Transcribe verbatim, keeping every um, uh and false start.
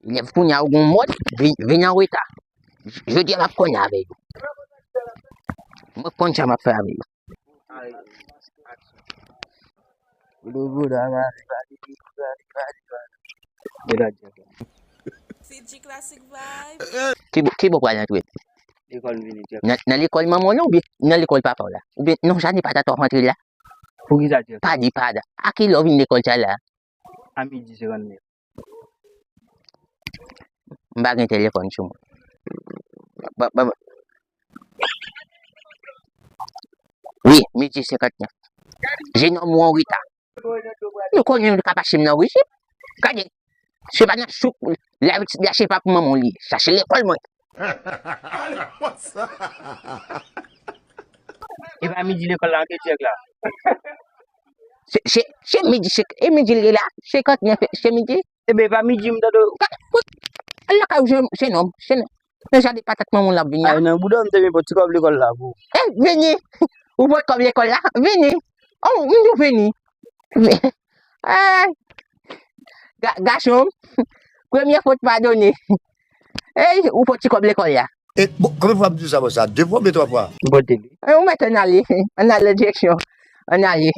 Lèv kounye a ou gon mòd, vin, vin an reta. Jodi a m ap konnen avè yo. Mwen konn sa m ap fè avè yo. Gouda, gouda, mari, mari, mari, mari, mari. Gouda, Jack. C G Classic Vibe. Ki bò, ki bò pral antre? Lekòl vini, Jack. Nan, nan lekòl manman w la oubyen nan lekòl papa w la? Oubyen non, Jane pa ta twò antre la? Poukisa, Jack? Pa di pa da. A ki lè w vin lekòl sa la? A midi senkannèf. M pa gen telefòn sou mwen. Ba, ba, ba. Wi, midi senkannèf. Jenòm ou an reta. Nou konnen nou ka pase m nan rijip. Gade, se pa nan souk, lache pa pou manman w li ye. Sa se lekòl mwen. E pa midi lekòl la, anke Jack la. Se, se, se midi, se, e midi li la, senkannèf, se midi. Ebe, e pa midi, m tande. Al lakay ou, jenòm, jenòm. Men sa de patat manman w la ap vini a. Ay, nan bouda, m te vin pou ti kòb lekòl la pou. E, vini. Ou pot kòb lekòl la? Vini. Oh, m di w vini. Eh, ga, gason, premye fot padone. Ey, ou pot ti kòb lekòl la. E, bon, konbyen fwa m di w sa konsa? De fwa oubyen twa fwa? M pote li. Eh, ou mèt ann ale. Ann ale direksyon. Ann ale.